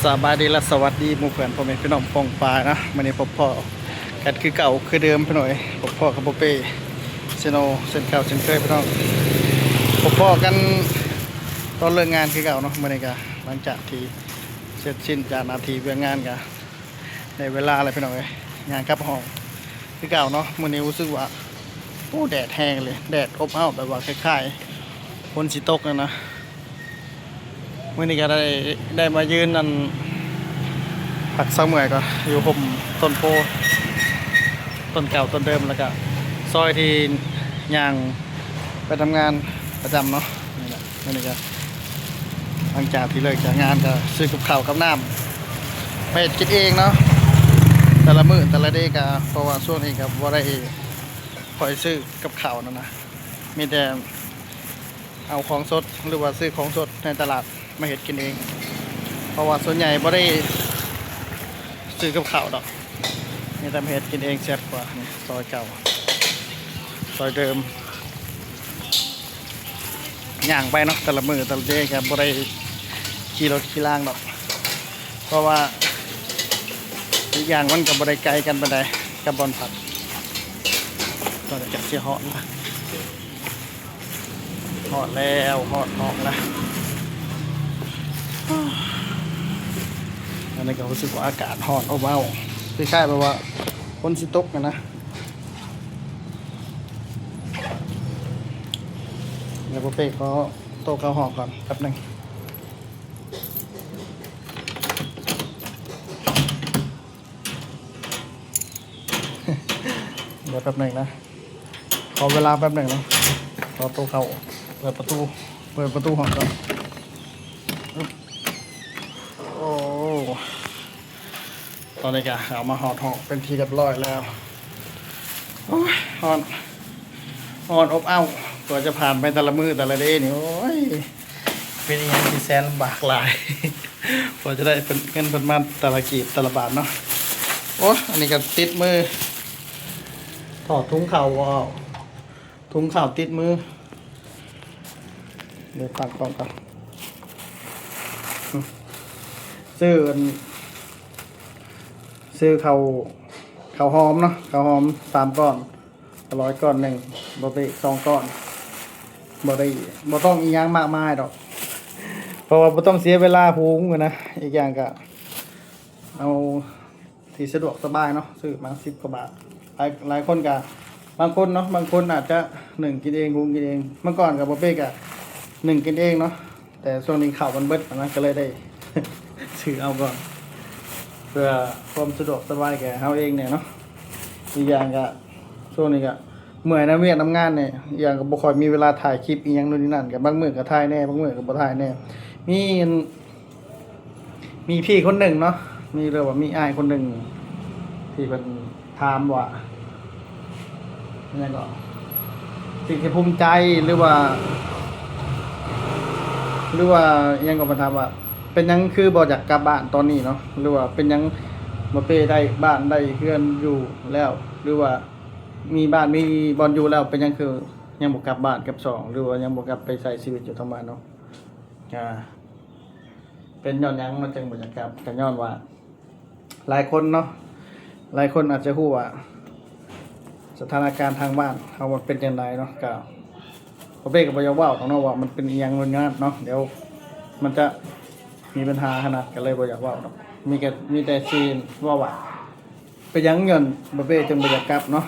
ສະບາຍດີ ແລະ ສະຫວັດດີໝູ່ເພື່ອນ ພໍ່ແມ່ພີ່ນ້ອງປ້ອງປາຍເນາະ. ມື້ນີ້ພົບພໍ້ກັນຄືເກົ່າຄືເດີມພີ່ນ້ອງເອີຍ, ພົບພໍ້ກັບບໍ່ເປ້ ເຊໂນ ເຊັ່ນເກົ່າເຊັ່ນເຄີຍພີ່ນ້ອງ. ພົບພໍ້ກັນຕອນເລີກງານຄືເກົ່າເນາະ. ມື້ນີ້ກະຫຼັງຈາກທີ່ເສັດສິ້ນຈາກໜ້າທີ່ວຽກງານ ກະໄດ້ເວລາແລ້ວພີ່ນ້ອງເອີຍ, ຍ່າງກັບຫ້ອງຄືເກົ່າເນາະ. ມື້ນີ້ຮູ້ສຶກວ່າ ໂອ້ ແດດແຮງເລີຍ, ແດດອົບອ້າວ ແບບວ່າຄ້າຍໆຝົນຊິຕົກນັ້ນນະ. ມື້ນີ້ກໍໄດ້ ໄດ້ມາຢືນອັນ ພັກເຊົາເມື່ອຍກ່ອນ ຢູ່ຮົ່ມຕົ້ນໂພຕົ້ນເກົ່າຕົ້ນເດີມ, ແລ້ວກໍຊອຍທີ່ຍ່າງໄປທຳງານປະຈຳເນາະ. ນີ້ແຫຼະ ມື້ນີ້ກໍຫຼັງຈາກທີ່ເລີກຈາກງານ ກໍຊື້ກັບເຂົ້າກັບນ້ຳມາເຮັດກິນເອງເນາະ, ແຕ່ລະມື້ແຕ່ລະເດກໍ ເພາະວ່າຊ່ວງນີ້ກໍບໍ່ໄດ້ຄ່ອຍຊື້ກັບເຂົ້ານັ້ນນະ, ມີແຕ່ ເອົາຂອງສົດ ຫຼືວ່າຊື້ຂອງສົດໃນຕະຫຼາດມາເຮັດກິນເອງ, ເພາະວ່າສ່ວນໃຫຍ່ບໍ່ໄດ້ຊື້ກັບເຂົ້າດອກ, ມີແຕ່ມາເຮັດກິນເອງແຊບກວ່າ. ນີ້ຊອຍເກົ່າ ຊອຍເດີມ, ຍ່າງໄປເນາະ ແຕ່ລະມື້ແຕ່ລະເດ ກໍບໍ່ໄດ້ຂີ່ລົດຂີ່ລາງດອກ, ເພາະວ່າອີກຢ່າງມັນກໍບໍ່ໄດ້ໄກກັນປານໃດກັບບ່ອນພັກ. ຕອນນີ້ກໍຊິຮອດລະ. ຮອດແລ້ວ ຮອດ ຮອດແລ້ວ. ອັນນີ້ກໍຮູ້ສຶກວ່າອາກາດຮ້ອນອົບອ້າວ ຄ້າຍໆແບບວ່າຝົນຊິຕົກຫັ້ນນະ. ດຽວບໍ່ເປ້ຂໍໂຕເຂົ້າຫ້ອງກ່ອນແປັບໜຶ່ງ. ດຽວແປັບໜຶ່ງນະ ຂໍເວລາແປັບໜຶ່ງເນາະ, ຂໍໂຕເຂົ້າ ເປີດປະຕູ ເປີດປະຕູຫ້ອງກ່ອນ. ໂອ້ ຕອນນີ້ກະເຂົ້າມາຮອດຫ້ອງເປັນທີ່ຮຽບຮ້ອຍແລ້ວ. ໂອ້ຍ ຮ້ອນ ຮ້ອນອົບອ້າວ ກວ່າຈະຜ່ານໄປແຕ່ລະມື້ແຕ່ລະເດນີ້ ໂອ້ຍ ເປັນອີ່ຫຍັງທີ່ແສນລຳບາກຫຼາຍ ກວ່າຈະໄດ້ເງິນເພິ່ນມາແຕ່ລະກີບແຕ່ລະບາດເນາະ. ໂອ້ຍ ອັນນີ້ກໍຕິດມື ຖອດຖົງເຂົ້າບໍ່ອອກ ຖົງເຂົ້າຕິດມື. ດຽວຕັ້ງກ້ອງກ່ອນ. ຊື້ອັນ ຊື້ເຂົ້າ ເຂົ້າຫອມເນາະ ເຂົ້າຫອມສາມກ້ອນ ອະລ່ອຍກ້ອນໜຶ່ງ ບໍ່ໄດ້ສອງກ້ອນ ບໍ່ໄດ້ ບໍ່ຕ້ອງອີ່ຫຍັງມາກມາຍດອກ ເພາະວ່າບໍ່ຕ້ອງເສຍເວລາຫຸງນະ. ອີກຢ່າງກະເອົາທີ່ສະດວກສະບາຍເນາະ ຊື້ມາສິບກວ່າບາດ. ຫຼາຍ ຫຼາຍຄົນກະ ບາງຄົນເນາະ ບາງຄົນອາດຈະໜຶ້ງກິນເອງ ຫຸງກິນເອງ. ເມື່ອກ່ອນກະບໍ່ເປ້ກະໜຶ້ງກິນເອງເນາະ ແຕ່ຊ່ວງນີ້ເຂົ້າມັນເບິດນະ ກໍເລີຍໄດ້ຊື້ເອົາກ່ອນ ເພື່ອຄວາມສະດວກສະບາຍແກ່ເຮົາເອງແດ່ເນາະ. ອີກຢ່າງກະ ຊ່ວງນີ້ກະເມື່ອຍນຳວຽກນຳງານນີ້ ອີກຢ່າງກະບໍ່ຄ່ອຍມີເວລາຖ່າຍຄລິບອີ່ຫຍັງໂນ່ນນີ້ນັ້ນ ກະບາງມື້ກະຖ່າຍແດ່ ບາງມື້ກະບໍ່ຖ່າຍແດ່. ມີອັນ ມີພີ່ຄົນໜຶ່ງເນາະ ມີ ຫຼືວ່າມີອ້າຍຄົນໜຶ່ງທີ່ເພິ່ນ ຖາມວ່າ ຫຍັງກໍ ສິ່ງທີ່ພູມໃຈ ຫຼືວ່າ ຫຼືວ່າຫຍັງກໍ ເພິ່ນຖາມວ່າ ເປັນຫຍັງຄືບໍ່ຢາກກັບບ້ານຕອນນີ້ເນາະ ຫຼືວ່າເປັນຫຍັງບໍ່ເປ້ໄດ້ບ້ານໄດ້ເຮືອນຢູ່ແລ້ວ ຫຼືວ່າມີບ້ານມີບ່ອນຢູ່ແລ້ວ ເປັນຫຍັງຄືຍັງບໍ່ກັບບ້ານກັບຊ່ອງ ຫຼືວ່າຍັງບໍ່ກັບໄປໃຊ້ຊີວິດຢູ່ທາງບ້ານເນາະ. ອ່າ ເປັນຍ້ອນຫຍັງມັນຈຶ່ງບໍ່ຢາກກັບ? ກໍຍ້ອນວ່າ ຫຼາຍຄົນເນາະ ຫຼາຍຄົນອາດຈະຮູ້ວ່າສະຖານະການທາງບ້ານເຮົາມັນເປັນຈັ່ງໃດເນາະ. ກະ ບໍ່ເປ້ກໍບໍ່ຢາກເວົ້າດອກເນາະວ່າມັນເປັນອີ່ຫຍັງໂນ່ນນີ້ເນາະ ດຽວມັນຈະມີບັນຫາຫັ້ນນະ ກໍເລີຍບໍ່ຢາກເວົ້າດອກ. ມີແຕ່ ມີແຕ່ຊິເວົ້າວ່າ ເປັນຫຍັງຍ້ອນບໍ່ເປ້ຈຶ່ງບໍ່ຢາກກັບເນາະ?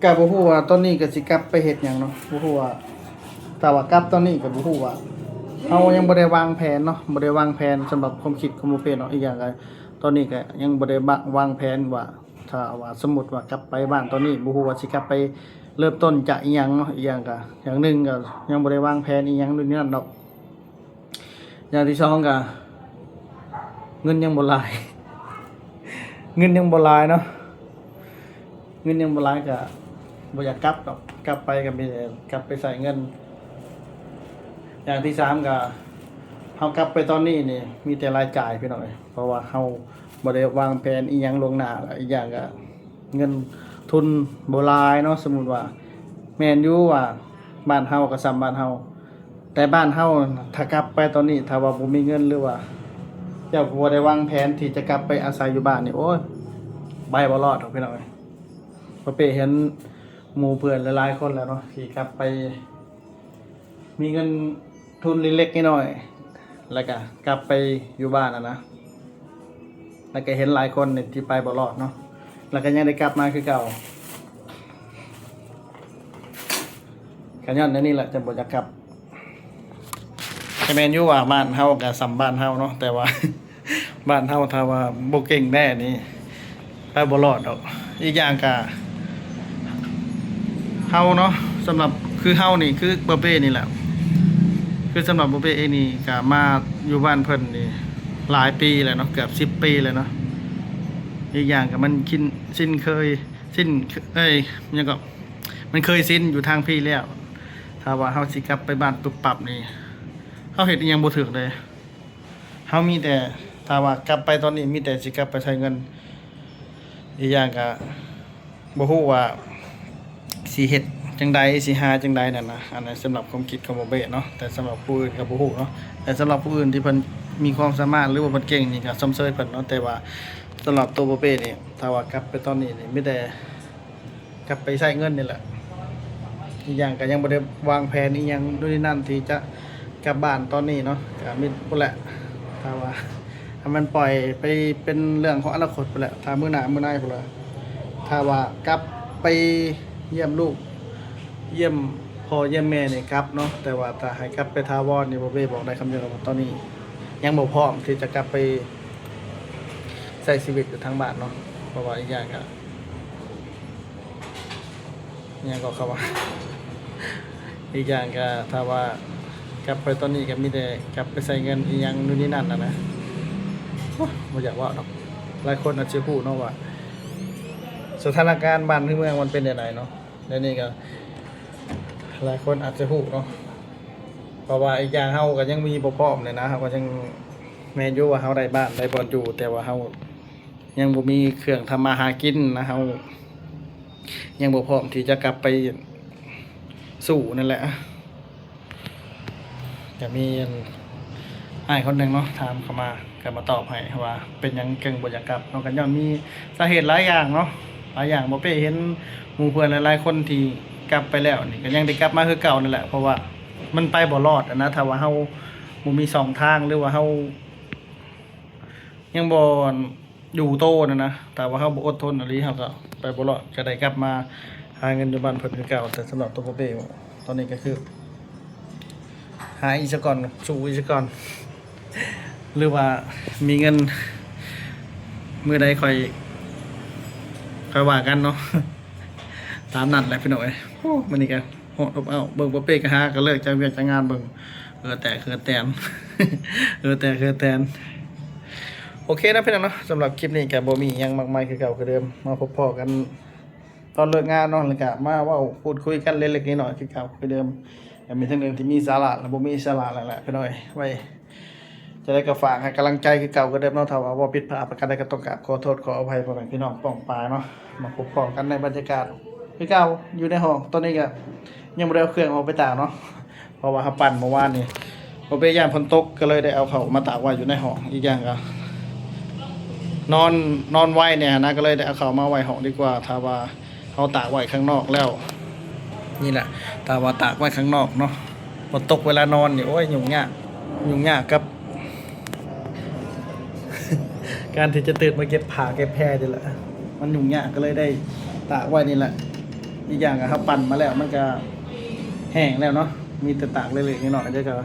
ກະບໍ່ຮູ້ວ່າຕອນນີ້ກະຊິກັບໄປເຮັດຫຍັງເນາະ ບໍ່ຮູ້ວ່າ ຖ້າວ່າກັບຕອນນີ້ກະບໍ່ຮູ້ວ່າ ເຮົາຍັງບໍ່ໄດ້ວາງແຜນເນາະ ບໍ່ໄດ້ວາງແຜນສຳລັບຄວາມຄິດຂອງບໍ່ເປ້ເນາະ. ອີກຢ່າງກະຕອນນີ້ກະຍັງບໍ່ໄດ້ວາງ ວາງແຜນວ່າ ຖ້າວ່າສົມມຸດວ່າກັບໄປບ້ານຕອນນີ້ ບໍ່ຮູ້ວ່າຊິກັບໄປເລີ່ມຕົ້ນຈາກອີ່ຫຍັງເນາະ. ອີກຢ່າງກະ ຢ່າງໜຶ່ງກະຍັງບໍ່ໄດ້ວາງແຜນອີ່ຫຍັງໂນ່ນນີ້ນັ້ນດອກ. ຢ່າງທີສອງກະ ເງິນຍັງບໍ່ຫຼາຍ ເງິນຍັງບໍ່ຫຼາຍເນາະ ເງິນຍັງບໍ່ຫຼາຍກະບໍ່ຢາກກັບດອກ ກັບໄປກະມີແຕ່ກັບໄປໃຊ້ເງິນ. ຢ່າງທີສາມກະ ເຮົາກັບໄປຕອນນີ້ນີ້ມີແຕ່ລາຍຈ່າຍພີ່ນ້ອງເອີຍ ເພາະວ່າເຮົາບໍ່ໄດ້ວາງແຜນອີ່ຫຍັງລ່ວງໜ້າ. ແລະ ອີກຢ່າງກະ ເງິນທຶນບໍ່ຫຼາຍເນາະ. ສົມມຸດວ່າ ແມ່ນຢູ່ວ່າບ້ານເຮົາກະສ່ຳບ້ານເຮົາ ແຕ່ບ້ານເຮົາ ຖ້າກັບໄປຕອນນີ້ ຖ້າວ່າບໍ່ມີເງິນ ຫຼືວ່າເຈົ້າບໍ່ໄດ້ວາງແຜນທີ່ຈະກັບໄປອາໄສຢູ່ບ້ານນີ້ ໂອ້ຍ ໄປບໍ່ລອດດອກພີ່ນ້ອງເອີຍ. ປະເປ້ເຫັນໝູ່ເພື່ອນຫຼາຍໆຄົນແລ້ວເນາະ ທີ່ກັບໄປ ມີເງິນທຶນເລັກໆນ້ອຍໆ ແລ້ວກະກັບໄປຢູ່ບ້ານຫັ້ນນະ ແລ້ວກະເຫັນຫຼາຍຄົນນີ້ທີ່ໄປບໍ່ລອດເນາະ ແລ້ວກະຍັງໄດ້ກັບມາຄືເກົ່າ. ກະຍ້ອນແນວນີ້ແຫຼະ ຈັ່ງບໍ່ຢາກກັບ. ກະແມ່ນຢູ່ວ່າບ້ານເຮົາກະສ່ຳບ້ານເຮົາເນາະ ແຕ່ວ່າ ບ້ານເຮົາຖ້າວ່າບໍ່ເກັ່ງແດ່ນີ້ ໄປບໍ່ລອດດອກ. ອີກຢ່າງກະ ເຮົາເນາະ ສຳລັບ ຄືເຮົານີ້ ຄືປະເປ້ນີ້ແຫຼະ ຄືສຳລັບປະເປ້ເອງນີ້ກະມາຢູ່ບ້ານເພິ່ນນີ້ຫຼາຍປີແລ້ວເນາະ ເກືອບສິບປີແລ້ວເນາະ. ອີກຢ່າງກະມັນຊິນ ຊິນເຄີຍ ຊິນ ເອີຍ ຫຍັງເກາະ ມັນເຄີຍຊິນຢູ່ທາງພີ້ແລ້ວ. ຖ້າວ່າເຮົາຊິກັບໄປບ້ານປຸບປັບນີ້ ເຮົາເຮັດອີ່ຫຍັງບໍ່ຖືກເລີຍ. ເຮົາມີແຕ່ ຖ້າວ່າກັບໄປຕອນນີ້ ມີແຕ່ຊິກັບໄປໃຊ້ເງິນ. ອີກຢ່າງກະບໍ່ຮູ້ວ່າຊິເຮັດຈັ່ງໃດ ຊິຫາຈັ່ງໃດນັ້ນນະ. ອັນນັ້ນສຳລັບຄວາມຄິດຂອງບໍ່ເບ້ເນາະ ແຕ່ສຳລັບຜູ້ອື່ນກະບໍ່ຮູ້ເນາະ. ແຕ່ສຳລັບຜູ້ອື່ນທີ່ເພິ່ນມີຄວາມສາມາດ ຫຼືວ່າເພິ່ນເກັ່ງນີ້ ກະຊົມເຊີຍເພິ່ນເນາະ. ແຕ່ວ່າສຳລັບໂຕບໍ່ເບ້ນີ້ ຖ້າວ່າກັບໄປຕອນນີ້ນີ້ ມີແຕ່ ກັບໄປໃຊ້ເງິນນີ້ແຫຼະ. ອີກຢ່າງກະຍັງບໍ່ໄດ້ວາງແຜນອີ່ຫຍັງໂນ່ນນີ້ນັ້ນ ທີ່ຈະກັບບ້ານຕອນນີ້ເນາະ ກະມີພຸ້ນແຫຼະ. ຖ້າວ່າໃຫ້ມັນປ່ອຍໄປເປັນເລື່ອງຂອງອະນາຄົດພຸ້ນແຫຼະ ຖ້າມື້ໜ້າມື້ໃນພຸ້ນແຫຼະ. ຖ້າວ່າກັບໄປຢ້ຽມລູກ ຢ້ຽມພໍ່ຢ້ຽມແມ່ນີ້ກັບເນາະ ແຕ່ວ່າຖ້າໃຫ້ກັບໄປຖາວອນນີ້ ບໍ່ເບ້ບອກໄດ້ຄຳດຽວວ່າ ຕອນນີ້ຍັງບໍ່ພ້ອມທີ່ຈະກັບໄປໃຊ້ຊີວິດຢູ່ທາງບ້ານເນາະ. ເພາະວ່າອີກຢ່າງກະ ອີ່ຫຍັງກໍເຂົາວ່າ ອີກຢ່າງກະຖ້າວ່າກັບໄປຕອນນີ້ກະມີແຕ່ກັບໄປໃຊ້ເງິນອີ່ຫຍັງໂນ່ນນີ້ນັ້ນຫັ້ນນະ. ໂອ້ຍ ບໍ່ຢາກເວົ້າດອກ ຫຼາຍຄົນອາດຊິຮູ້ເນາະວ່າ ສະຖານະການບ້ານເມືອງມັນເປັນແນວໃດເນາະ. ແນວນີ້ກະຫຼາຍຄົນອາດຈະຮູ້ເນາະ ເພາະວ່າອີກຢ່າງເຮົາກະຍັງມີບໍ່ພ້ອມແຫຼະນະ ເຮົາກະຍັງ ແມ່ນຢູ່ວ່າເຮົາໄດ້ບ້ານໄດ້ບ່ອນຢູ່ ແຕ່ວ່າເຮົາຍັງບໍ່ມີເຄື່ອງທຳມາຫາກິນນະ ເຮົາຍັງບໍ່ພ້ອມທີ່ຈະກັບໄປສູ້ນັ້ນແຫຼະ. ກະມີ ອັນ ອ້າຍຄົນໜຶ່ງເນາະ ຖາມເຂົ້າມາ ກະມາຕອບໃຫ້ວ່າເປັນຫຍັງຈຶ່ງບໍ່ຢາກກັບເນາະ. ກະຍ້ອນມີສາເຫດຫຼາຍຢ່າງເນາະ ຫຼາຍຢ່າງ. ບໍ່ເປ້ເຫັນໝູ່ເພື່ອນຫຼາຍໆຄົນທີ່ກັບໄປແລ້ວນີ້ ກະຍັງໄດ້ກັບມາຄືເກົ່ານັ້ນແຫຼະ ເພາະວ່າມັນໄປບໍ່ລອດຫັ້ນນະ. ຖ້າວ່າເຮົາບໍ່ມີຊ່ອງທາງ ຫຼືວ່າເຮົາ ຍັງບໍ່ຢູ່ໂຕຫັ້ນນະ ຖ້າວ່າເຮົາບໍ່ອົດທົນອີ່ຫຼີ ເຮົາກະໄປບໍ່ລອດ ກະໄດ້ກັບມາຫາເງິນຢູ່ບ້ານເພິ່ນຄືເກົ່າ. ແຕ່ສຳລັບໂຕບໍ່ເປ້ຕອນນີ້ກະຄື ຫາອີກສາກ່ອນ ສູ້ອີກສາກ່ອນ ຫຼືວ່າມີເງິນມື້ໃດຄ່ອຍ ຄ່ອຍວ່າກັນເນາະ. ຕາມນັ້ນແຫຼະພີ່ນ້ອງເອີຍ. ໂອ້ ມື້ນີ້ກະ ຮ້ອນອົບອ້າວ ເບິ່ງປະເປ້ກະຫາກະເລີກຈາກວຽກຈາກງານເບິ່ງ ເຫື່ອແຕກເຫື່ອແຕນ ເຫື່ອແຕກເຫື່ອແຕນ. ໂອເຄນະພີ່ນ້ອງເນາະ ສຳລັບຄລິບນີ້ກະບໍ່ມີຫຍັງມາກມາຍ ຄືເກົ່າຄືເດີມ ມາພົບພໍ້ກັນຕອນເລີກງານເນາະ ແລ້ວກະມາເວົ້າພູດຄຸຍກັນເລັກໆນ້ອຍໆ ຄືເກົ່າຄືເດີມ. ກະມີທັງເລື່ອງທີ່ມີສາລະ ແລະ ບໍ່ມີສາລະນັ້ນແຫຼະພີ່ນ້ອງເອີຍ. ໄວ້ ຈັ່ງໃດກໍຝາກໃຫ້ກຳລັງໃຈຄືເກົ່າຄືເດີມເນາະ. ຖ້າວ່າເວົ້າຜິດພາດປະການໃດກໍຕ້ອງກາບຂໍໂທດຂໍອະໄພພໍ່ແມ່ພີ່ນ້ອງປ້ອງປາຍເນາະ. ມາພົບພໍ້ກັນໃນບັນຍາກາດຄືເກົ່າ ຢູ່ໃນຫ້ອງ. ຕອນນີ້ກໍຍັງບໍ່ໄດ້ເອົາເຄື່ອງອອກໄປຕາກເນາະ ເພາະວ່າເຮົາປັ່ນເມື່ອວານນີ້ ບໍ່ເປັນ ຢ້ານຝົນຕົກ ກໍເລີຍໄດ້ເອົາເຂົ້າມາຕາກໄວ້ຢູ່ໃນຫ້ອງ. ອີກຢ່າງກໍນອນ ນອນໄວແດ່ຫັ້ນນະ ກໍເລີຍໄດ້ເອົາເຂົ້າມາໄວ້ຫ້ອງດີກວ່າ. ຖ້າວ່າ ເຮົາຕາກໄວ້ຂ້າງນອກແລ້ວ ນີ້ແຫຼະ ຖ້າວ່າຕາກໄວ້ຂ້າງນອກເນາະ ຝົນຕົກເວລານອນນີ້ ໂອ້ຍ ຫຍຸ້ງຍາກ ຫຍຸ້ງຍາກກັບ ການທີ່ຈະຕື່ນມາເກັບຜ້າເກັບແພນີ້ແຫຼະ ມັນຫຍຸ້ງຍາກ ກໍເລີຍໄດ້ຕາກໄວ້ນີ້ແຫຼະ. ອີກຢ່າງກໍເຮົາປັ່ນມາແລ້ວ ມັນກໍແຫ້ງແລ້ວເນາະ ມີແຕ່ຕາກເລັກໆນ້ອຍໆ ດຽວກໍ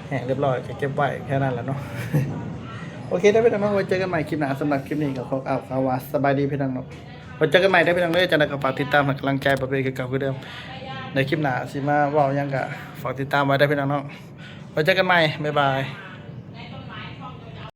ແຫ້ງຮຽບຮ້ອຍ ກໍເກັບໄວ້ແຄ່ນັ້ນແຫຼະເນາະ. ໂອເຄເດີພີ່ນ້ອງເນາະ ໄວ້ເຈີກັນໃໝ່ຄລິບໜ້າ. ສຳລັບຄລິບນີ້ກໍຂໍກ່າວຄຳວ່າສະບາຍດີພີ່ນ້ອງເນາະ. ໄວ້ເຈີກັນໃໝ່ເດີພີ່ນ້ອງເດີ. ຈັ່ງໃດກໍຝາກຕິດຕາມໃຫ້ກຳລັງໃຈປະເພຄືເກົ່າຄືເດີມ. ໃນຄລິບໜ້າຊິມາເວົ້າຫຍັງກໍຝາກຕິດຕາມໄວ້ເດີພີ່ນ້ອງເນາະ. ໄວ້ເຈີກັນໃໝ່ ບາຍບາຍ.